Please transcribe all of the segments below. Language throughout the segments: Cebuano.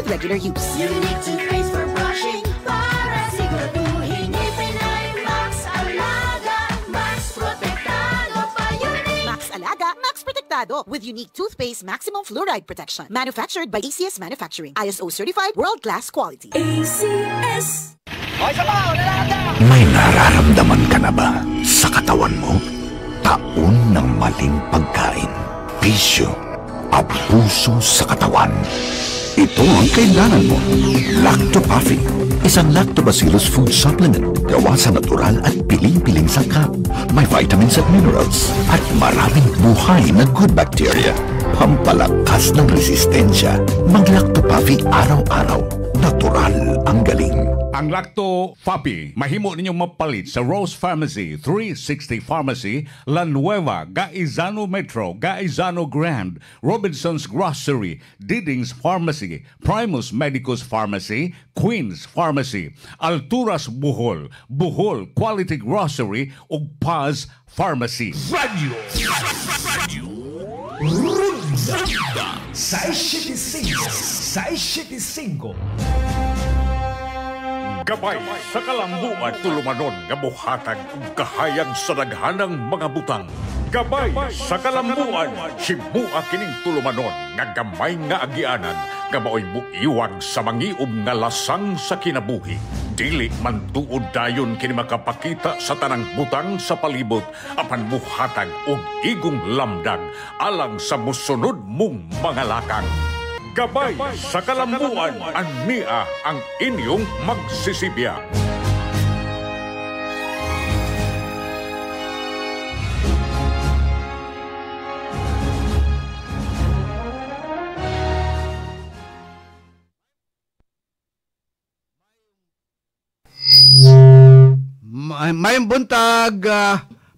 with regular use. Unique toothpaste for brushing para siguraduhin ngipin ay Max Alaga, Max Protektado pa. Unique. Max Alaga, Max Protektado with unique toothpaste maximum fluoride protection. Manufactured by ACS Manufacturing. ISO certified world-class quality. ACS. May nararamdaman ka na ba sa katawan mo? Taon ng maling pagkain, bisyo, abuso sa katawan. Ito ang kailangan mo. Lactopuffy, isang lactobacillus food supplement gawa sa natural at piling-piling sangkap. May vitamins at minerals at maraming buhay na good bacteria. Pampalakas ng resistensya. Mag-Lactopuffy araw-araw. Natural ang galing. Ang Lacto Papi, mahimo ninyong mapalit sa Rose Pharmacy, 360 Pharmacy, La Nueva, Gaisano Metro, Gaisano Grand, Robinson's Grocery, Diding's Pharmacy, Primus Medicus Pharmacy, Queen's Pharmacy, Alturas Bohol, Bohol Quality Grocery ug Paz Pharmacy. Radio. Radio. Ronda 675. 675. Gabay sa kalambuan, tulumanon nga muhatag og kahayag sa daghanang mga butang. Gabay sa kalambuan, simua kining tulumanon nga gamay nga agianan nga maoy muiwag sa mangiub nga lasang sa kinabuhi. Dili man tuod dayon kini makapakita sa tanang butang sa palibot apan muhatag og igong lamdag alang sa musunod mong mga lakang. Gabay sa kalambuan, ania ang inyong magsisibya. Mayong buntag,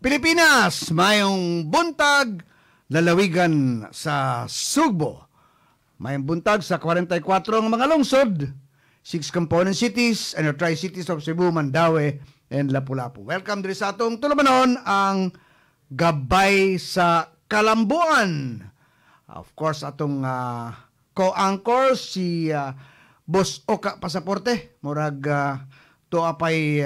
Pilipinas, mayong buntag lalawigan sa Sugbo. Mayong buntag sa 44 ang mga lungsod, 6 component cities and the tri-cities of Cebu, Mandaue, and Lapu-Lapu. Welcome diri sa atong tulumanon ang Gabay sa Kalambuan. Of course, atong co-anchor si Boss Oka Pasaporte. Murag tuwa pa'y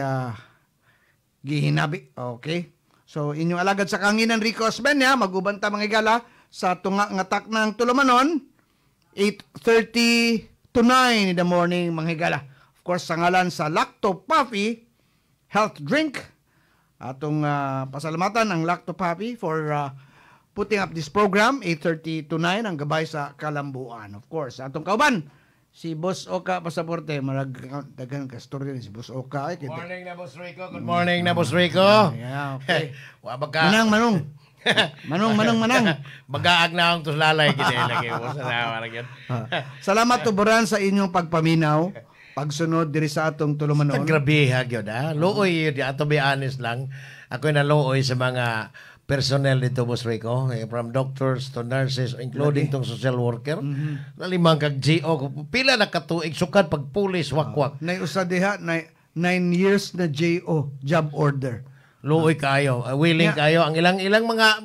gihinabi. Okay. So, inyong alagad sa kanginan, Rico Osmeña, maguban ta mga higala sa tunga nga tak ng tulumanon, 8:30 to 9 in the morning, mga higala. Of course, sa ngalan sa Lacto Puffy Health Drink, atong pasalamatan ang Lacto Puffy for putting up this program, 8:30 to 9, ang Gabay sa Kalambuan. Of course, atong kauban, si Boss Oka Pasaporte. Marag daghan ka storya ni si Boss Oka. Ay, Good morning na, Boss Rico. Good morning na, Boss Rico. Yeah, okay. Wa baka Manang, manong. Manong, manong, manang. Bagaag na akong tuslalay gid lagi mo sa lagi. Salamat tuburan sa inyong pagpaminaw, pagsunod diri sa atong tulumanon. Grabe ha gyud ha. Luoy di ato be honest lang. Ako'y naluoy sa mga personnel dito, Boss Rico, from doctors to nurses, including tong social worker. Nalimang kag GO, pila na katuig sukad pag pulis wakwak. Nay usa diha 9 years na JO, job order. Luoy kayo, willing kayo ang ilang mga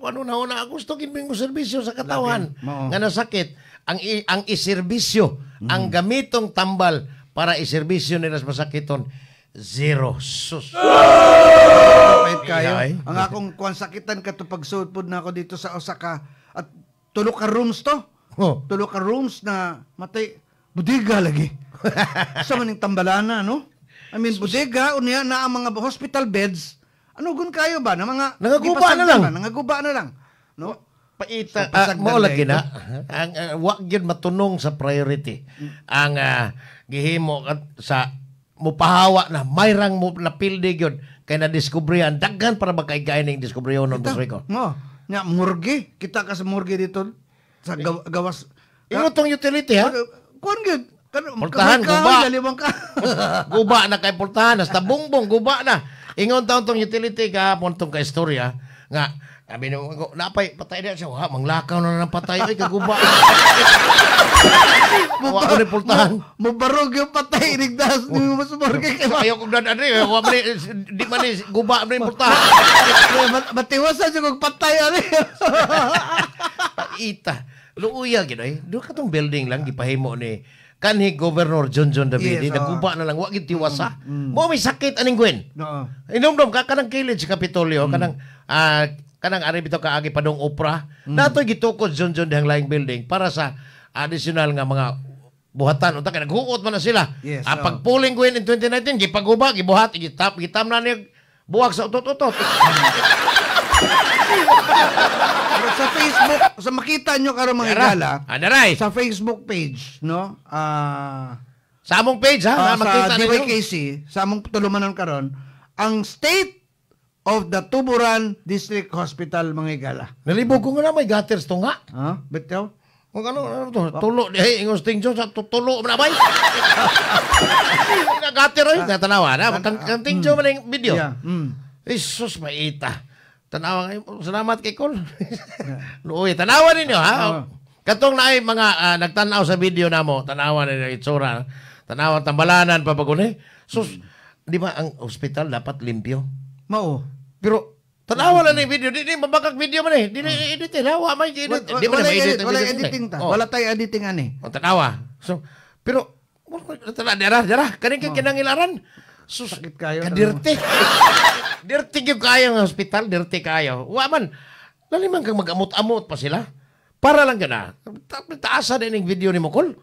ano na una gusto gid mo serbisyo sa katawan nga nasakit ang iserbisyo, ang gamitong tambal para iserbisyo nila sa masakiton. Zero. Sus. Pait kayo. Ang akong kuan sakitan kato pagsuod pod na ako dito sa Osaka at tulo ka rooms to. Oh. Tulo ka rooms na matay bodega lagi. Sa maning tambalana, no? I mean, bodega unya na ang mga hospital beds. Ano gun kayo ba na mga nangaguba na lang. Nangaguba na lang, no? Paita so, mao lagi na ang wa gyud matunong sa priority. Ang gihimo sa mupahawa na mayrang mo napildi gyud kay na-discovery daghan para makaigay ning discovery nun, Boss Rico. Mo, nya morgue, kita ka sa morgue dito sa gawas. Imo tong utility ha. Kuan gyud. Pultahan guba. Guba na kay pultahan hasta bongbong guba na. Ingon taon tong utility kahapon tong ka istorya nga sabi nung napay patay na siya, ha, manglakaw na ng patay ay kaguba. Wa ko ni pultahan. Mubarog yung patay inigdas ni mo sa morgue kay ayaw kong dad ani, wa man di man ni guba man ni pultahan. Matiwasan jud kog patay ani. Paita. Luuya gid oy. Do katong building lang gipahimo ni kanhi Governor John John Davide. Yes, oo. Naguba na lang wa gid tiwasa. Mo may sakit aning Gwen. Oo. Inomdom ka kanang kilid sa Kapitolyo, kanang kanang ari bitaw kaagi padong opera. Natoy gitukod John John dihang laing building para sa additional nga mga buhatan unta kay naghuot man na sila. Yes, oo. Pagpuling Gwen in 2019 gipaguba, gibuhat, gitap, gitam na niya buwag sa utot-utot. Pero sa Facebook, sa makita nyo karon mga Tara. igala, Anaray. sa Facebook page, no? Sa among page ha, Sa makita ninyo. DYKC, sa among tulumanon karon, ang state of the Tuburan District Hospital, mga igala. Nalibog ko nga na may gutters to nga. Ha? Bitaw? Kung ano, ano to, tulo, eh, ingos ting sa tutulo, man abay. Gutter oy, natanawa na, kang ting man yung video. Yeah. Jesus, maita. Tanawa ngayon. Salamat kay Col. Luoy, tanawa ninyo ha. Katong naay mga nagtanaw sa video namo, tanawa ninyo itsura. Tanawa tambalanan pa paguni. Sus, di ba ang ospital dapat limpyo? Mao. Pero tanawa lang ni video, di ni mabakag video man eh. Di ni edit eh, hawa man edit. Di man Wala na edit, ma-edit ang wala video editing ta. Oh. Wala tayo editing ani. O, tanawa. So, pero tana dara dara kaning kay kinangilaran. Sus, Sakit kayo. Kadirte. Dirty gyud kayo ang hospital, dirty kayo. Wa man. Lali man kang mag-amot-amot pa sila. Para lang gana. Taasa din yung video ni Mokol.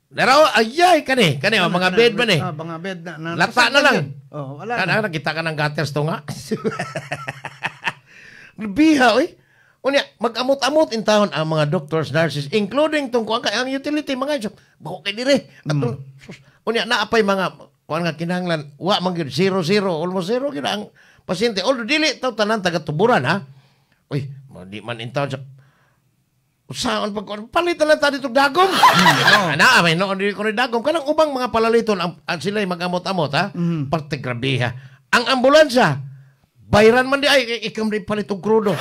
Dara, ayay kani, kani oh, mga bed man eh. Ah, mga bed na. Lata na lang. Oh, wala Kana na. nakita ka ng gutters to nga. Biha oy. Unya, mag-amot-amot in town ang mga doctors, nurses, including tong kuan kay ang utility mga bako kay dire. Atong sus, unya naapay mga kuan nga kinahanglan wa man gyud 0-0, almost zero gyud ang pasyente. Although dili taw tanan taga Tuburan ha. Uy, di man in town sa usaon pag palit na lang ta dito dagom. Ana, may noon dili ko ni dagom kanang ubang mga palaliton ang sila mag-amot-amot ha. Parte grabe ha. Ang ambulansya bayran man di ay ikam di palit og krudo.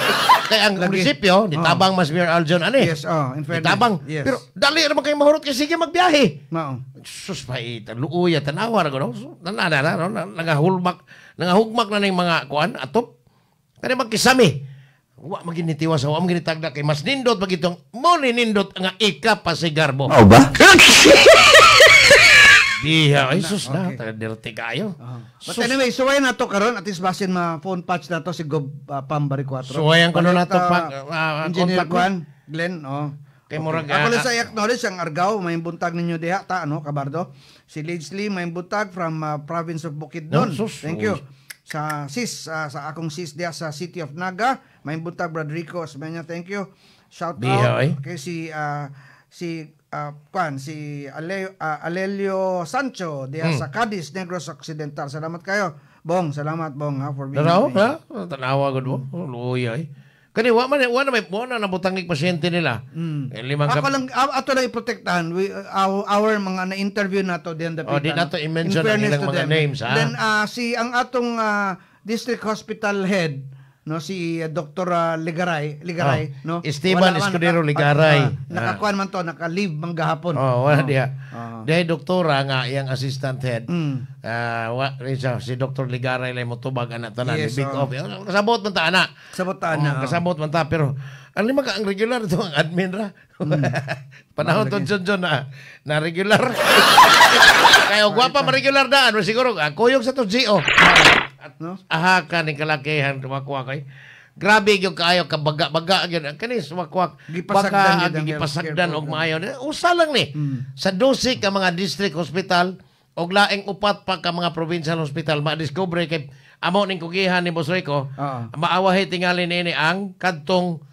Kay ang munisipyo ditabang mas Mayor Aljon ani. Yes, oh, in fairness. Ditabang. Yes. Pero dali ra man kay mahurot kay sige magbiyahe. Mao. Sus pa luuya tanawa ra ko no. Na nangahulmak, nangahugmak na ning mga kuan atop. Kani magkisami. Wa maginitiwa sa wa maginitagda kay mas nindot pag itong mo ni nindot nga ika pa si Garbo. Mao ba? Diha, ay sus na, Okay. taga dirty kayo. But anyway, suwayan na to karon at least basin ma phone patch na to si Gob Pambari 4. Suwayan ko na nato Palit, pag, Engineer contact ko. Juan, Glenn, oh. Kay murag, Ako lang sa i-acknowledge ang Argao, may buntag ninyo diha ta ano, Kabardo. Si Lidsley may buntag from province of Bukidnon. No, sus, Thank you. Sa sis, sa akong sis diha sa City of Naga, may buntag Brad Rico Osmeña, thank you. Shout Diha, out eh. kay si si Alelio Sancho diha sa Cadiz, Negros Occidental. Salamat kayo. Bong, salamat Bong ha for being Tanaw, with me. ha? Tanawa gud mo. Luoy ay. Kani wa man wa na may wa na nabutangig pasyente nila. Eh, limang Ako lang ato lang iprotektahan we, our mga na-interview nato diyan Oh, di nato i-mention ang ilang mga names, ha? Then si ang atong district hospital head no si Dr. Ligaray, Ligaray Oh, no. Esteban Wala man, Escudero Ligaray. Nakakuan man to, naka-leave man gahapon. Oh, wala Oh. diha. Oh. Diha doktora nga iyang assistant head. Wa siya, si Dr. Ligaray lay motubag ana tanan Yes, big oh. off. Kasabot man ta ana. Kasabot ta ana, Oh, oh. kasabot man ta pero ang lima ka ang regular to ang admin ra. Panahon to John John na na regular. Kaya gwapa man regular daan siguro kuyog sa to GO. No? Aha ka ni kalakihan tumakuha kay. Grabe gyud kaayo kabaga-baga gyud ang kani sumakwak. Gipasagdan Baka gyud ang gipasagdan healthcare og maayo. Usa lang ni. Sa 12 ka mga district hospital og laing upat pa ka mga provincial hospital ma-discover kay amo ning kugihan ni Boss Rico. Maawahi tingali niini ang kadtong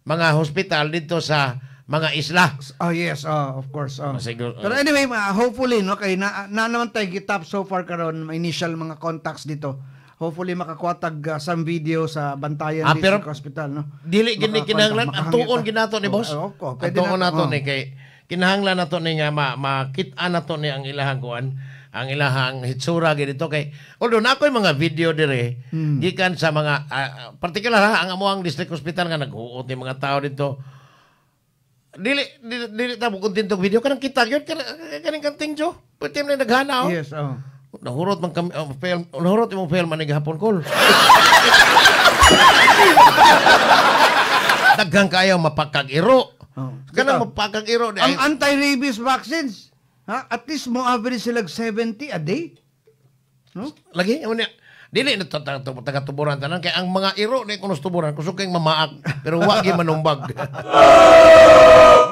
mga hospital dito sa mga isla. Oh yes, oh, of course. Oh. Siguro, Pero anyway, hopefully no kay na naman tayo gitap so far karon initial mga contacts dito. Hopefully makakuha tag some video sa Bantayan Pero District Hospital no. Dili gini kinahanglan atuon ginato ni boss. Oh, oh, pwede Atuon na nato ni kay kinahanglan nato ni nga makit-an nato ni ang ilahang kuan, ang ilahang hitsura gid dito kay although na ako'y mga video dire gikan sa mga particular ha, ang amoang district hospital nga naghuot ni mga tao dito. Dili dili ta mo kontento og video kanang kita gyud kaning kanting jo. Pwede man naghana oh. Yes, oh. Nahurot man kami film, nahurot imong film man gahapon kol. Daghan kayo mapakag-iro. Oh. Kanang Bitaw. mapakag-iro di Ang ay- anti-rabies vaccines, ha? At least mo average sila 70 a day. No? Lagi unya dili na taga tuburan tanan kay ang mga iro ni kuno sa tuburan kusog kay mamaak pero wa gyud manumbag.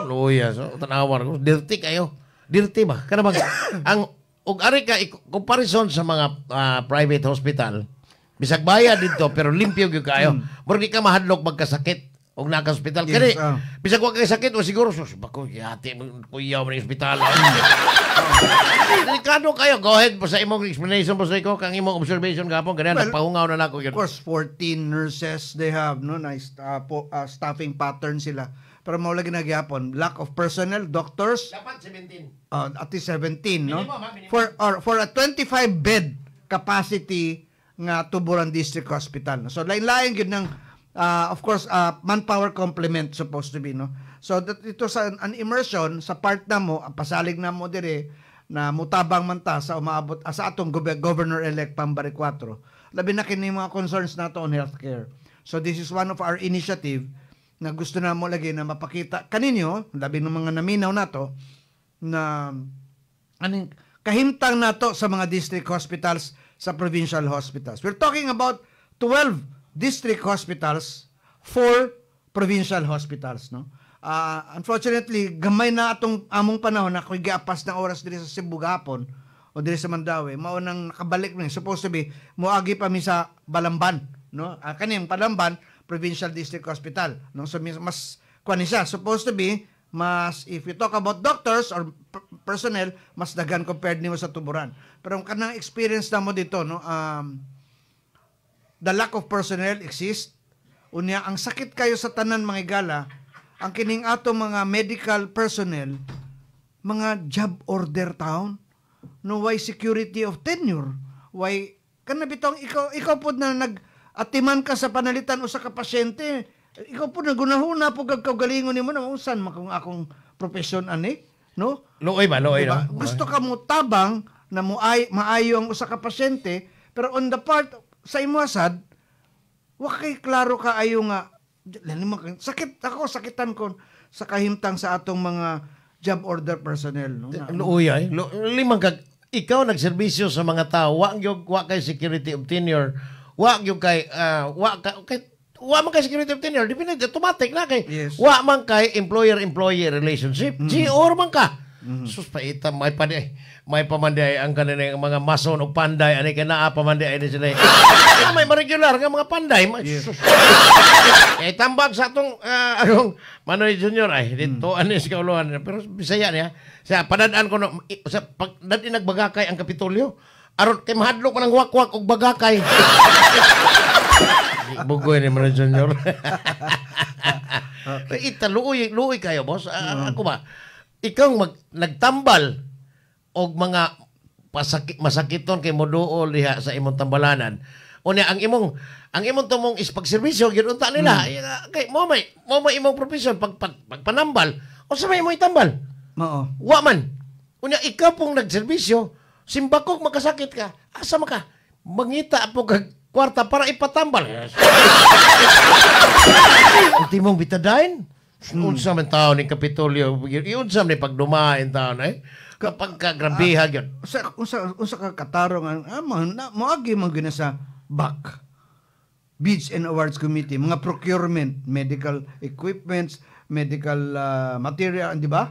Luya so tanawar ko dirty kayo. Dirty ba? Kana bang ang og ari ka comparison sa mga private hospital bisag bayad dito pero limpyo gyud kayo. Murag di ka mahadlok magkasakit og naa ka hospital. Yes, Kani bisag wa kay sakit o siguro sus bako yati mo kuyaw man ospital. Delikado kayo. Go ahead po sa imong explanation po sa iko kang imong observation gapon ganyan Well, nagpahungaw na nako Of yun. course, 14 nurses they have, no? Nice staffing pattern sila. Pero mao lagi na gyapon, lack of personnel, doctors, Dapat 17. At least 17, no? Minimum, ha? Minimum. For a 25 bed capacity nga Tuburan District Hospital. No? So lain-lain gyud ng of course manpower complement supposed to be, no? So that ito sa an immersion sa part na mo, ang pasalig na mo dire na mutabang man ta sa umaabot sa atong governor-elect Pam Baricuatro. Labi na kini mga concerns nato on healthcare. So this is one of our initiative na gusto na mo lagi na mapakita kaninyo, labi ng mga naminaw nato na aning kahimtang nato sa mga district hospitals, sa provincial hospitals. We're talking about 12 district hospitals, 4 provincial hospitals, no? Unfortunately, gamay na atong among panahon na ako'y giapas ng oras diri sa Cebu gahapon o diri sa Mandaue. Mao nang nakabalik ni supposed to be moagi pa mi sa Balamban, no? Kaning Balamban Provincial District Hospital, no? So mas kuan ni siya supposed to be mas, if you talk about doctors or personnel, mas daghan compared nimo sa Tuburan. Pero ang kanang experience na mo dito, no, the lack of personnel exists. Unya, ang sakit kayo sa tanan, mga igala, ang kining ato mga medical personnel, mga job order town, no? Why security of tenure? Why kana bitong ikaw pod na nag atiman ka sa panalitan usa ka pasyente, ikaw pod nagunahuna po kag kaugalingon nimo na unsan man kung akong profesyon ani, no? Luoy ba? Luoy, Diba? no? Gusto ka mo tabang na mo ay maayo ang usa ka pasyente, pero on the part sa imo sad wa kay klaro ka ayo nga lalo mo sakit ako sakitan ko sa kahimtang sa atong mga job order personnel, no? Luoy ay. Limang kag ikaw nagserbisyo sa mga tao, wa gyud wa kay security of tenure, wa gyud kay wa ka kay wa man kay security of tenure, depende automatic na kay wa man kay employer employee relationship. GO man ka. Sus paita may pa may pamanday ang kanina mga mason og panday ani kay naa pamanday ani sila. Ay, may regular nga mga panday. Sus. Eh tambag sa atong anong Manoy Junior ay dito ani sa kauluhan pero Bisaya niya. Sa padad-an ko no, sa pag dad nagbagakay ang Kapitolyo aron kay mahadlok man ang wakwak og bagakay. Bugoy ni Manoy Junior. Ita luoy luoy kayo, boss. Ako ba? Ikaw mag nagtambal og mga pasakit masakiton kay moduol diha sa imong tambalanan. Unya ang imong tumong is pagserbisyo gyud unta nila. Eh, kay mo may imong profession pag pagpanambal. Unsa may imong itambal? Mao. Wa man. Unya ikaw pong nagserbisyo, simbakog makasakit ka. Asa man ka? Mangita po kag kwarta para ipatambal. Ultimong Betadine? Unsa man taon ni Kapitolyo? Iunsa man ni pagdumain taon eh? Kapag kagrabiha gyud. Usa unsa unsa ka katarong ang mo na moagi man gyud na sa BAC, Bids and Awards Committee, mga procurement, medical equipments, medical material, di ba?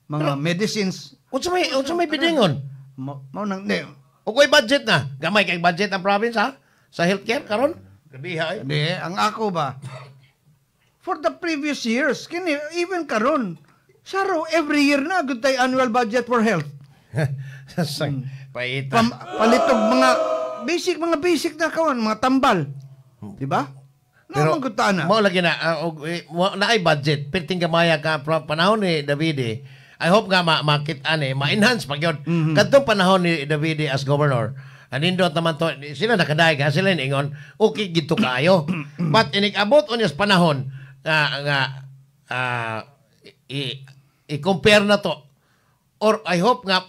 Mga medicines. Unsa may bidingon? Mo nang ne, Ug way budget na. Gamay kay budget ang province ha? Sa healthcare karon? Grabiha eh. Di, ang ako ba? For the previous years, kini even karon, saro every year na good tay annual budget for health. Paita. Palitog mga basic na kawan, mga tambal. Di ba? Pero Pero gud na. Mao lagi na og naay budget perting gamaya ka panahon ni Davide. I hope nga makit-an eh, ma-enhance pa gyud. Kadtong panahon ni Davide as governor, anindot naman to, sila nakadayeg ha, sila ingon, okay gito kaayo. But inig abot unya sa panahon nga nga i-compare na to or I hope nga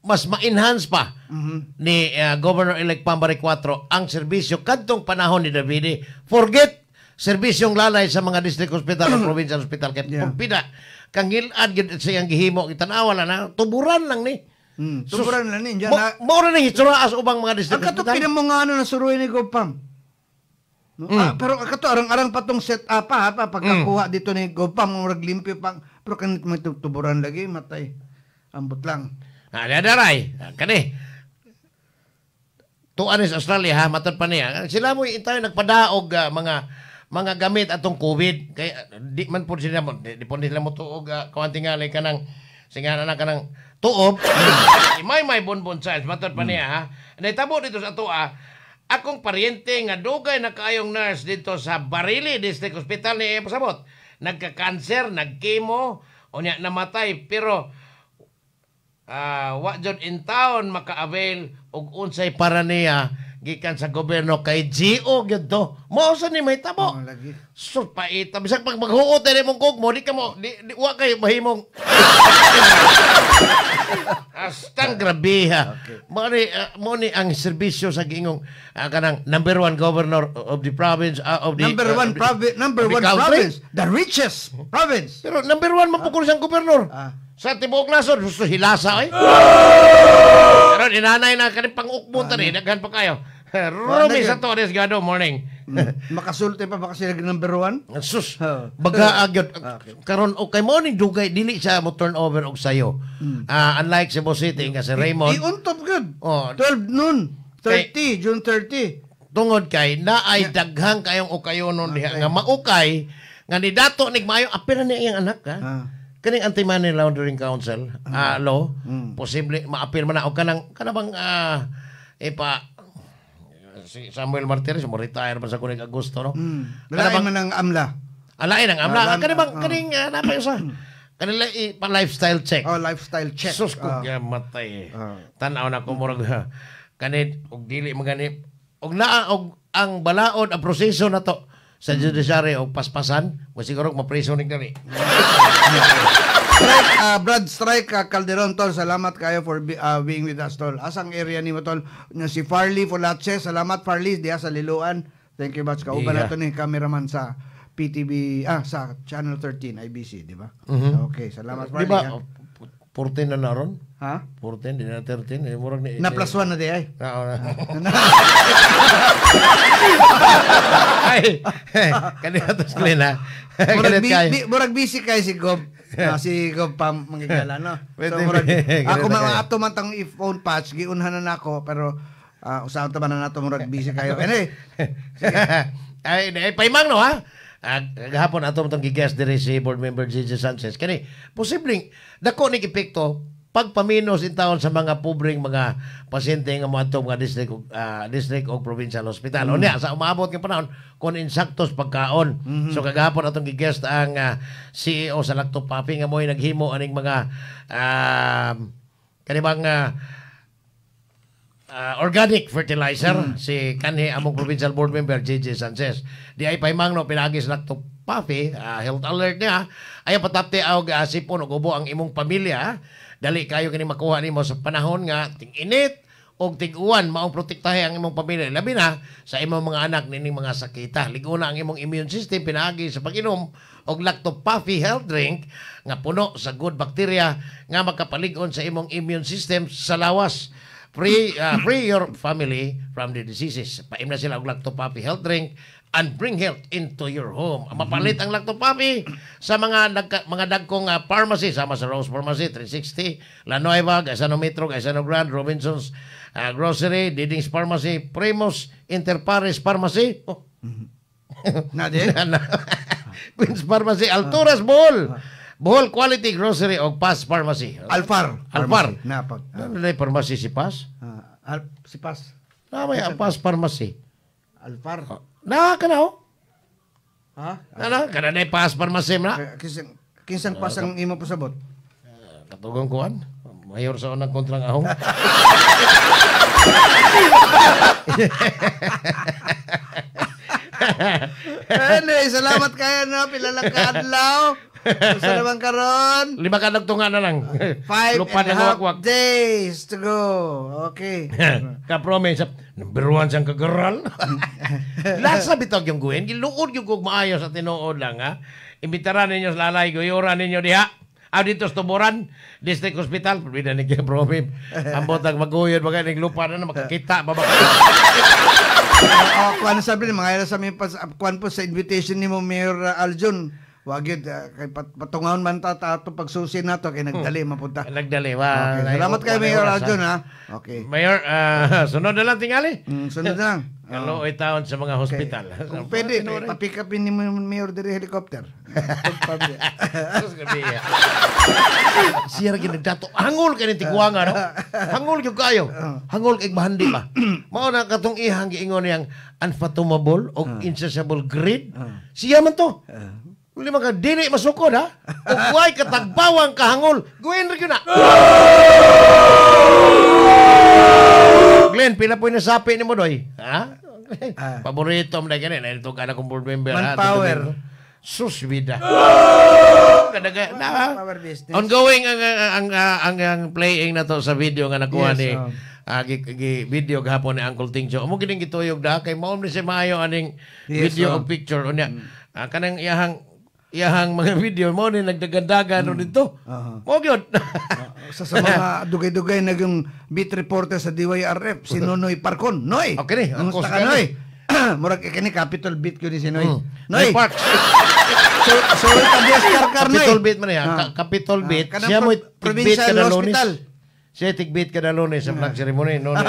mas ma-enhance pa ni Governor-elect Pam Baricuatro ang serbisyo kadtong panahon ni Davide. Forget Serbisyong lalay sa mga district hospital o provincial hospital kay pulpida kang ngilad gyud sa iyang gihimo, gitanawa lang na tuburan lang ni. Tuburan lang ni diyan. Mao ra ning hitsura as ubang mga district Ang hospital. katong mo nga ano na suruin ni Gopam. No? Pero kato arang-arang pa tong set up pa pagkakuha dito ni Gopam murag limpyo pang pero kanit may tuburan lagi matay. Ambot lang. Daray. Kani. Tuan sa Australia ha, matod pa niya. Sila mo tayo nagpadaog mga gamit atong COVID kay di man pud sila mo di pud nila mo tuog kuan tingali kanang singana na kanang tuob. May bonbon science matod pa niya ha. Nahitabo dito sa atoa akong paryente nga dugay na kaayong nurse dito sa Barili District Hospital ni pasabot. Nagka-cancer, nagkemo, unya namatay pero wa jud in town maka-avail og unsay para niya gikan sa gobyerno kay GO gyud to. Mao sa ni mahitabo. Oh, lagi. So paita bisag pag maghuot diri mong kog mo di ka mo di wa kay mahimong. Astang grabe ha. Okay. Mo ni ang serbisyo sa giingong kanang number one governor of the province of the Number one province, the richest province. Pero number one man pud siyang gobernador. Sa tibuok nasod gusto hilasa ay. Pero inanay na kaning pang-ukbon tani daghan pa kayo. Rumi sa Torres Gado morning. Makasulti pa baka sila number one? Sus, baga agyod. Karon okay mo ni dugay dili siya mo turn over og sayo. Unlike Cebu City nga si Raymond. I-untop gyud. 12 noon, 30, June 30. Tungod kay naay daghang kayong ukayonon diha nga maukay nga ni dato nig maayo apil na niya iyang anak ha. Kaning Anti-Money Laundering Council law, posible maapil man na og kanang kanabang ipa si Samuel Martires mo retire man sa kunig Agosto no. Lain man ang AMLA. Alain ang AMLA. Kanibang kaning napay usa. Kanila pa lifestyle check. Oh, lifestyle check. Sus ko matay. Tan-aw na ko murag kanit og dili magani og naa og ang balaod ang proseso na to sa judiciary og paspasan, mo siguro mapreso ning dali. Strike, Brad Strike Calderon, tol, salamat kayo for being with us, tol. Asang area ni mo, tol? Si Farley Folache, salamat Farley diha sa Liloan. Thank you much. Kauban nato ni cameraman sa PTV, sa Channel 13 IBC, di ba? Okay, salamat Farley. Di ba? 14 na naron? Ha? 14, di na 13. Murag ni, na plus 1 na di ay. Ay, kanina to Glenn ha. Murag busy kay si Gob. Si Gob Pam manggigala, no? So, murag, ako mga ato man tang phone patch, giunhan na nako, pero usahan ta man na nato, murag busy kayo. Anyway. Ay, paimang no ha? Gahapon ato itong gigest diri si board member Gigi Sanchez. Kani, posibleng dako ni epekto pagpaminos in taon sa mga pobreng mga pasyente nga moadto mga district o provincial hospital. Unya sa umaabot nga panahon kon insaktos pagkaon. So kagahapon atong gigest ang CEO sa Lactopapi nga mo'y naghimo aning mga kanibang organic fertilizer si kanhi among provincial board member JJ Sanchez. Di ay paimangno pinagi sa Lactopapi, health alert niya. Ayaw patapti og sipon og ubo ang imong pamilya. Dali kayo kini makuha nimo sa panahon nga ting-init og tig-uwan, maong protektahe ang imong pamilya labi na sa imong mga anak nining mga sakita. Liguna ang imong immune system pinaagi sa pag-inom og Lactopafi health drink nga puno sa good bacteria nga makapalig-on sa imong immune system sa lawas. Free your family from the diseases. Paim na sila og Lactopapi health drink and bring health into your home. Mapalit ang Lactopapi sa mga mga dagkong pharmacy, sama sa Rose Pharmacy, 360, La Nueva, Gaisano Metro, Gaisano Grand, Robinson's Grocery, Diding's Pharmacy, Primus, Interpares Pharmacy. Oh. Na din? Queen's Pharmacy, Alturas Bohol. Bohol Quality Grocery o Paz Pharmacy. Alfar. Alfar. Ano na yung pharmacy si Paz? Si Paz. Na may Paz Pharmacy. Alfar. Na ka na oh. Ha? Na ka na yung Paz Pharmacy na. Kinsang Paz ang imo pasabot? Katugong kuan. Mayor sa unang kontrang ahong. Anyway, salamat kayo na pilalang kaadlaw. Sa naman karon? 5 ka nagtunga na lang. 5 Lupa and a ng half wakwak. days to go. Okay. Ka-promise, number 1 siyang kagaral. Lasa bitog yung guhin. Giluod yung kog maayo sa tinuod lang, ha? Imbitaran ninyo sa lalay, guyuran ninyo diha. Ah, dito sa Tuboran, District Hospital. Pwede ni kaya promise. Ambot ang maguyod, mga ning lupa na makakita pa ba? Kuan sabi ni mga sa mi kuan po sa invitation nimo Mayor Aljun. Wag yun, kay patungaon man ta ato pagsusi nato kay nagdali mapunta. Nagdali wa. Okay. Salamat kay Mayor Aljun, ha. Okay. Mayor, sunod na lang tingali. Sunod na lang. Kaluoy taon sa mga hospital. Kung pwede, pa-pick upin ni mo Mayor diri helicopter. Siya ra nagdato. Hangol kay ning tiguanga, no? Hangol gyud kayo. Hangol kay mahandi pa. Mao na katong ihang giingon niyang unfathomable o insatiable greed. Siya man to. Uli man ka dili masukod, ha? Ug way katagbawang kahangol. Guin ra gyud na. Glenn, pila po yung nasapi ni mo, doy? Ha? Paborito mo na ganun. Ito ka na kong board member. Manpower. Sus, vida. Power business. Ongoing ang playing na to sa video nga nakuha yes, ni video gahapon ni Uncle Tingcho. Amo gining gituyog da kay mao ni si maayo aning yes, video og picture unya. Kanang iyahang mga video mo ni nagdagandagan no dito. Mo gyud. Sa mga dugay-dugay naging beat reporter sa DYRF si Nonoy Parcon. Noy. Okay ni. Kamusta ka, Noy? Murag kini Capitol beat ko ni si Noy. Noy. Parks. Sorry ka Diaz Karkar, Noy. Capitol beat man niya. Capitol beat. Siya mo tigbit kada Lunes. Siya tigbit kada Lunes sa flag ceremony. Nonoy.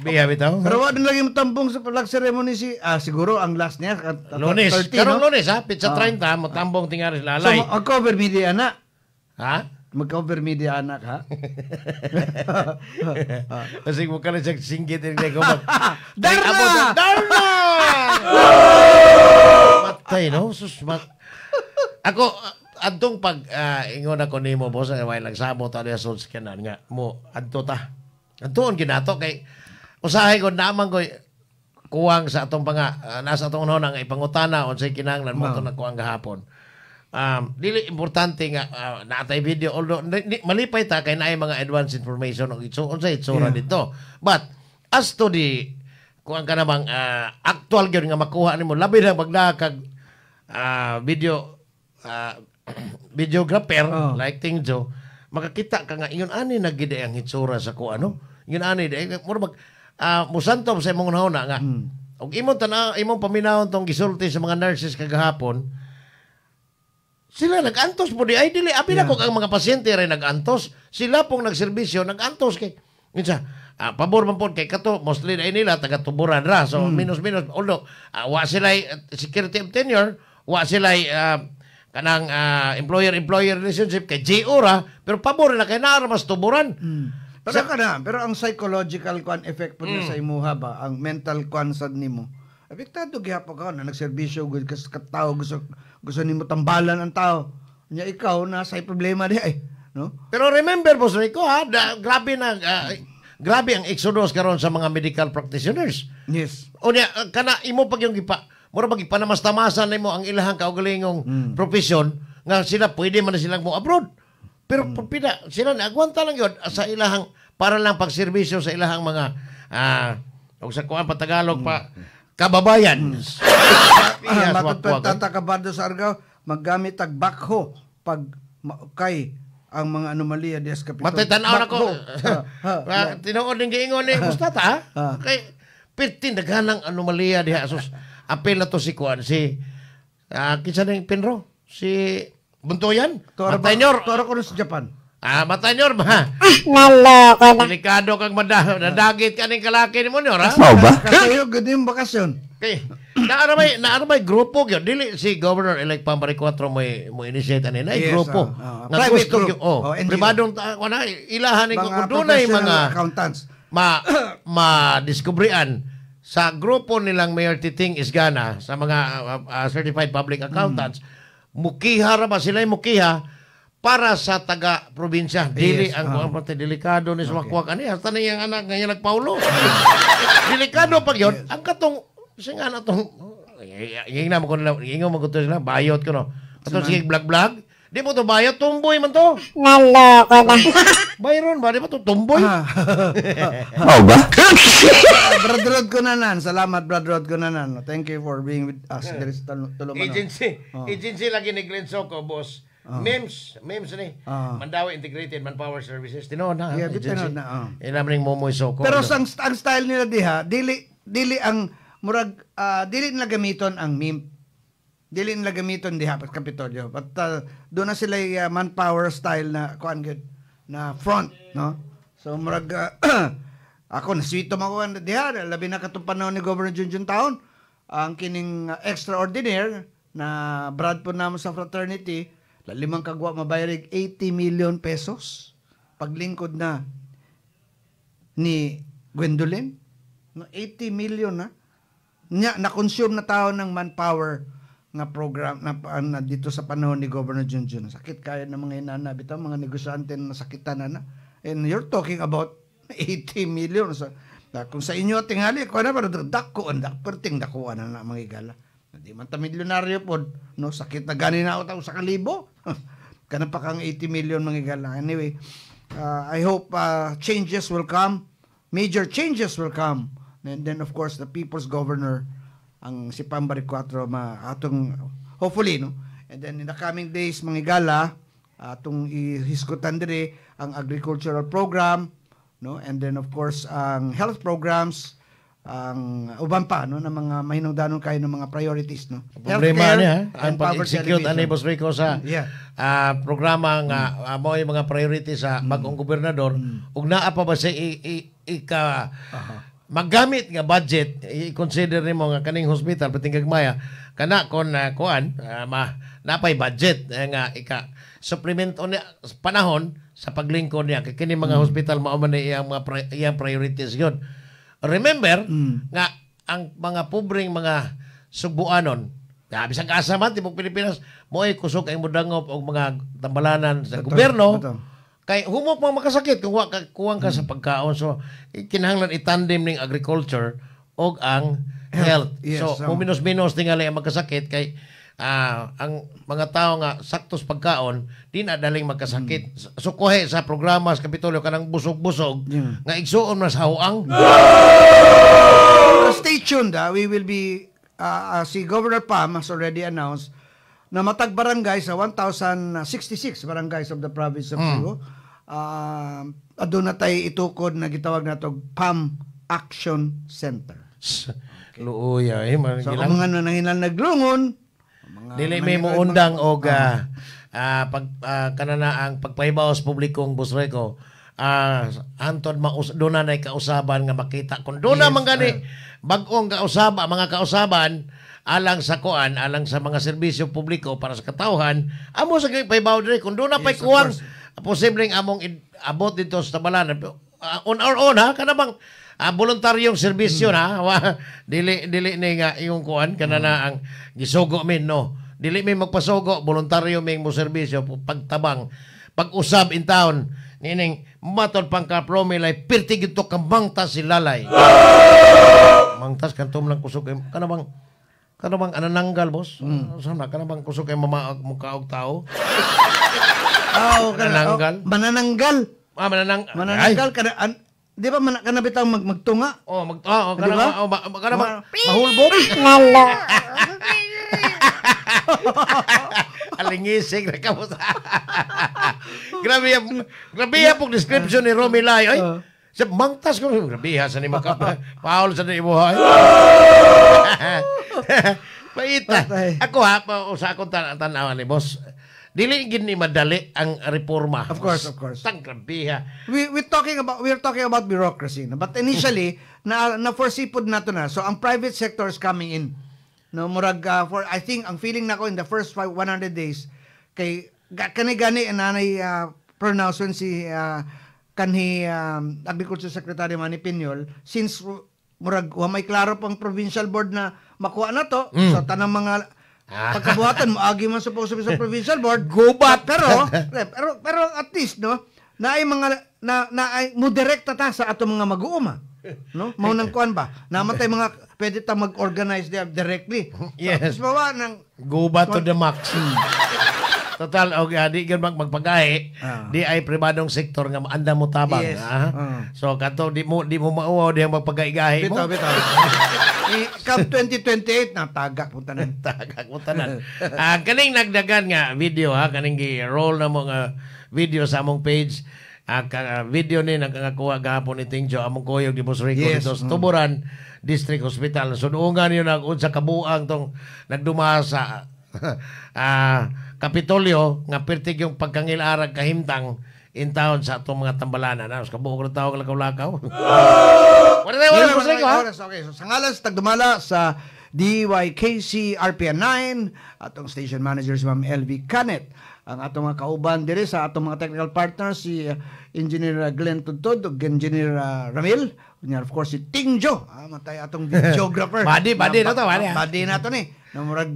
Biya bitaw. Pero wa din lagi matambong sa flag ceremony si siguro ang last niya at Lunes. 30, Karong no? Lunes, ha, pizza 30 matambong tingali lalay. So mag-cover media na. Ha? Mag-cover media anak, ha? Kasi mo ka lang siya singgit din ko. Darna! Darna! Matay, no? Sus, ako, adtong pag ingon ako nimo boss, ay way lang sabot ta sa kanan nga mo adto ta. Adtoon ginato kay usahay ko naman ko kuwang sa atong panga nasa atong unahon ang ipangutana unsay kinahanglan mo to nagkuwang gahapon. Dili importante nga naatay video although malipay ta kay naay mga advance information og unsay itsura dito. But as to the kuwang ka namang actual gyud nga makuha nimo labi na magdakag video videographer like Tingjo, makakita ka nga ingon ani na gid ang hitsura sa ko ano. Ingon ani di mura mag musantom sa imong unahon nga. Og imong tan-aw, imong paminawon tong gisulti sa mga nurses kagahapon. Sila nag-antos po di ay dili abi na ko ang mga pasyente ray nag-antos. Sila pong nagserbisyo nag-antos kay minsa pabor man pod kay kato mostly ay nila taga Tuburan ra. So minus although wa sila security of tenure, wa sila kanang employer relationship kay GO ra, pero pabor na kay naa mas Tuburan. Pero pero ang psychological kwan effect po na sa imuha ba, ang mental kwan sad nimo. Apektado gihapon ka na nagserbisyo gud kas katao gusto nimo tambalan ang tao. Nya ikaw na sa problema di ay, no? Pero remember boss Rico, ha, grabe na grabe ang exodus karon sa mga medical practitioners. Yes. Unya kana imo pag yung gipa mura pag ipanamastamasan nimo ang ilahang kaugalingong profesyon nga sila pwede man na silang mo abroad. Pero pida sila naagwanta lang yun sa ilahang para lang pagserbisyo sa ilahang mga og sa kuan pa Tagalog pa kababayan. Matod pa tata kabado sa Argao maggamit tag backhoe pag kay ang mga anomalya dias Capitol. Matay tan-aw nako. Tinuod ning giingon ni Mustata. Kay pirti daghanang anomalya diha sus. Apel na to si kuan si kinsa ning Pinro? Si Buntoyan? Matanyor. Toro ko sa Japan. Matanyor ba? Naloko na. Delikado kang madagit ka ning kalaki nimo nyor, ha? Mao ba? Kasayo gud yung bakasyon. Okay. Naara may grupo gyud dili si Governor elect Pambari 4 mo initiate ani na yes, grupo. Nga private gusto group. Pribadong wala ilahan ni kung dunay mga accountants ma-discovery-an sa grupo nilang Mayor Titing Isgana sa mga certified public accountants, mukiha ra ba sila mukiha para sa taga probinsya. Dili yes, ang kuang pati delikado ni sumakwak ani hasta na iyang anak nga nagpaulo. Delikado pag yun. Ang katong singa na tong Ingna mo ko nila, ingon mo ko to sila, bayot ko no. Kato sige vlog vlog. Di mo to bayot, tumboy man to. Naloko na. Byron ba di ba to tumboy? Mao ba? Brad Rod Cunanan. Salamat, Brad Rod Cunanan. Thank you for being with us. There is Tulumanon. Agency. Agency lagi ni Glenn Soco, boss. MEMS, MEMS ni. Mandaue Integrated Manpower Services. Tinuod na. Yeah, agency. tinuod na, oh. Ilam ning Momoy Soco. Pero ang style nila diha, dili dili ang murag dili nila gamiton ang MIMP. Dili nila gamiton diha sa Kapitolyo. But doon na sila manpower style na kuan gyud na front, no? So murag ako naswito man ko diha, labi na katong panahon ni Governor Junjun Taon, ang kining extraordinaire na brad po namo sa fraternity, limang kagwa mabayarig 80 million pesos paglingkod na ni Gwendolyn. No, 80 million na. Nya, na-consume na tao ng manpower nga program na, na dito sa panahon ni Governor Junjun. Sakit kaya ng mga inana, bitaw mga negosyante na nasakitan na na. And you're talking about 80 million. So, na, kung sa inyo tingali, kung ano, pero dako, ang perting dako na na mga igala. Hindi man ta milyonaryo pod, no? Sakit na gani na ako sa kalibo. Kana pa kang 80 million mga igala. Anyway, I hope changes will come. Major changes will come. And then, of course, the people's governor, ang si Pam Baricuatro, ma atong hopefully, no? And then in the coming days, mga igala, atong ihisgutan diri ang agricultural program, no? And then, of course, ang health programs, ang uban pa, no, ng mga mahinungdanon kayo ng mga priorities, no? Problema Healthcare niya, ang and poverty pag-execute ani alleviation. Boss Rico sa programa nga mo yung mga priority sa bagong gobernador ug naa pa ba siya ika magamit nga budget. I-consider nimo nga kaning hospital pating gagmaya kana kon kuan ma napay budget nga ika supplement on panahon sa paglingkod niya kay kini mga hospital mao man ni iyang mga iyang priorities yun. Remember nga ang mga pobreng mga Sugbuanon, bisan asa man tibok Pilipinas, mo'y kusog ang mudangop og mga tambalanan sa gobyerno kay humok mga makasakit kung wa ka kuwang ka sa pagkaon. So kinahanglan itandem ning agriculture og ang health. So muminos-minos tingali ang magkasakit kay ang mga tao nga saktos pagkaon di na daling magkasakit. So kuhe sa programa sa Kapitolyo kanang busog-busog nga igsuon man sa huang. Pero stay tuned, ah. We will be, si Governor Pam has already announced na matag barangay sa 1,066 barangays of the province of Cebu, aduna tay itukod na gitawag nato PAM Action Center. Luoya eh man. So kung mga nanginal naglungon, mga Dili may muundang og pag kanana ang pagpahibaw sa publikong, Boss Rico, anton maus doon na kausaban nga makita kung doon na man gani bag-ong kausaba, mga kausaban alang sa kuan, alang sa mga serbisyo publiko para sa katawhan, amo sa kay pahibaw diri kung doon na pay kuwang posibleng among abot dito sa tabalan on our own ha, kana bang voluntaryong serbisyo na. Dili dili ni nga iyong kuan kana na ang gisugo min, no, dili mi magpasugo, voluntaryo ming mo serbisyo, pagtabang, pag-usab in town nining matod pang kapromilay pirti gito ka mangtas si Lalay. Mangtas kantom lang kusog kay kana bang anananggal, boss. Mm. Na kana bang kusog kay mama mukaog tao. Oh, kana, Manananggal? Oh, manananggal. Ah, mananang Manananggal kana an, di ba man, kana bitang magtunga? Oh, mag oh, Di kana ba? Oh, kana bang mahulbog? Nalo. Alingisig na kamo sa. Grabe yung grabe yung pong description ni Romy Lai. Ay, sa mangtas ko grabe ha sa ni maka Paul sa ni imo ay. Paita. Patay. Ako ha, sa akong tanawan ni boss. Dili gid ni madali ang reforma. Of course, of course. Tang grabe ha. We are talking about bureaucracy, no? But initially na na foresee pod nato na. So ang private sector is coming in. No, murag for I think ang feeling nako in the first 100 days kay kani gani nanay pronouncement si kanhi Agriculture Secretary Manny Piñol, since murag wa may klaro pang provincial board na makuha na to, so tanang mga pagkabuhatan moagi man supposed to be sa provincial board. Gubat. Pero pero pero at least, no, naay mga na, na ay mo direkta ta sa ato mga mag-uuma. No? Mao nang kuan ba? Namatay mga pwede ta mag-organize directly. Yes. So, bawa nang Go ba to the max. Total, okay, di gyud magpagahi, di ay pribadong sektor nga anda mo tabang. Yes. So kato di mo mauwaw diyang magpagaigahi mo. Bitaw. Come 2028 na tagak mo tanan. Tagak mo tanan. Kaning nagdagan nga video ha, kaning gi-roll na mo nga video sa among page. Video ni nakakuha gahapon ni Tingjo among kuyog ni Boss Rico dito sa Tuburan District Hospital. Sunuungan yun ang unsa kabuang tong nagduma sa Kapitolyo nga pertig yung pagkangilarag kahimtang in town sa atong mga tambalanan. Ano, kabuok na tawag lakaw-lakaw. Wala tayo oras, Boss Rico, ha? Okay, so sa ngalan sa tagdumala sa DYKC RPN 9, atong station manager si Ma'am LV Canet, ang atong mga kauban diri sa atong mga technical partners si Engineer Glenn Tudtud ug Engineer Ramil, unya of course si Tingjo, matay atong videographer. Badi na to, badi. Badi na to ni. Namurag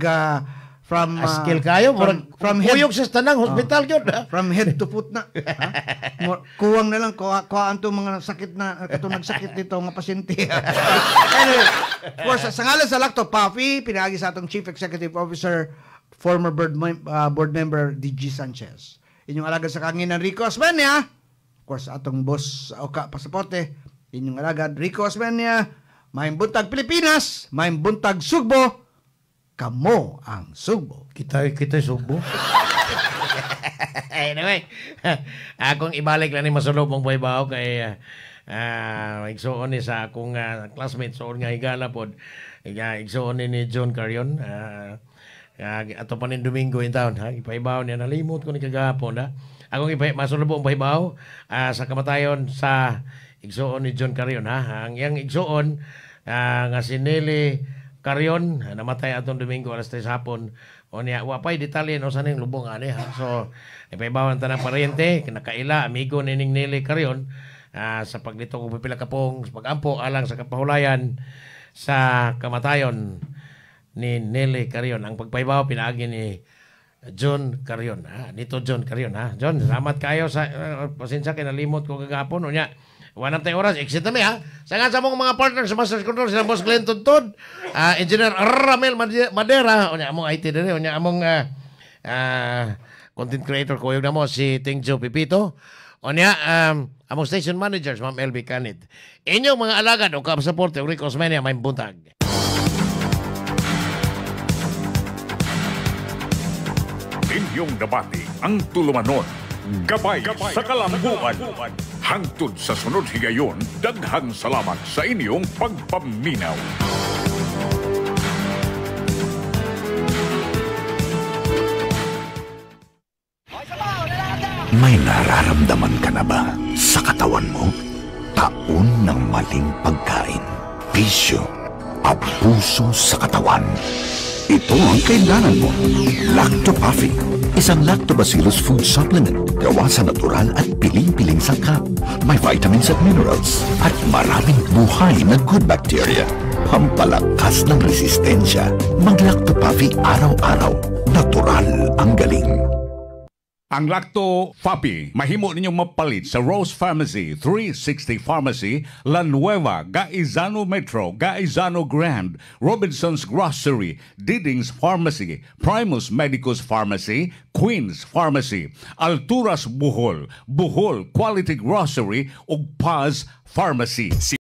from skill kayo, from head, kuyog sa tanang hospital gyud. From head to foot na. Kuwang na lang kuhaan to mga sakit na katong nagsakit dito nga pasyente. Anyway, of course, sa ngalan sa Lacto Puffy, pinaagi sa atong Chief Executive Officer, former board member DG Sanchez. Inyong alagad sa kanginan Rico Osmeña. Of course, atong boss Oka Pasaporte, inyong alagad Rico Osmeña. Maayong buntag Pilipinas, maayong buntag Sugbo. Kamo ang Sugbo. Kita Sugbo. Anyway, akong ibalik lang ni masulubong paybaw kay igsuon ni sa akong classmate suon nga higala pod. Igsuon ni John Carrion. Ato pa nin Domingo in town ha. Ipaibaw niya nalimot ko ni kagahapon ha. Akong masulubong paybaw sa kamatayon sa igsuon ni John Carrion ha. Ang iyang igsuon nga si Nelly Carrion namatay atong Domingo alas 3 hapon. O niya, wa pa'y detalye no sa ning lubong ani ha. So ipaibawan tanang paryente, nakaila amigo nining Nelly Carrion sa paglito og pipila ka pong sa pagampo alang sa kapahulayan sa kamatayon ni Nelly Carrion. Ang pagpaibaw pinaagi ni John Carrion ha. Nito John Carrion ha. John, salamat kayo sa pasensya kay nalimot ko kagahapon. Unya, wala tayo oras, exit na mi ha. Sa nga sa mong mga partners sa Masters Control, sila Boss Glenn Tuntun, Engineer Ramel Madera, unya among IT dere, unya among content creator kuyog na mo si Tingjo Pipito. Unya among station managers Ma'am LB Canit. Inyong mga alagad o kapasaporte Rico Osmeña, may buntag. Inyong nabati ang tulumanon, gabay sa kalambuan. Hangtod sa sunod higayon, daghang salamat sa inyong pagpaminaw. May nararamdaman ka na ba sa katawan mo? Taon ng maling pagkain, bisyo, abuso sa katawan. Ito ang kailangan mo. Lacto Puffy. Isang lactobacillus food supplement. Gawa sa natural at piling-piling sangkap. May vitamins at minerals. At maraming buhay na good bacteria. Pampalakas ng resistensya. Mag-Lacto Puffy araw-araw. Natural ang galing. Ang Lacto Papi, mahimo ninyong mapalit sa Rose Pharmacy, 360 Pharmacy, La Nueva, Gaizano Metro, Gaizano Grand, Robinson's Grocery, Diding's Pharmacy, Primus Medicus Pharmacy, Queen's Pharmacy, Alturas Bohol, Bohol Quality Grocery ug Paz Pharmacy.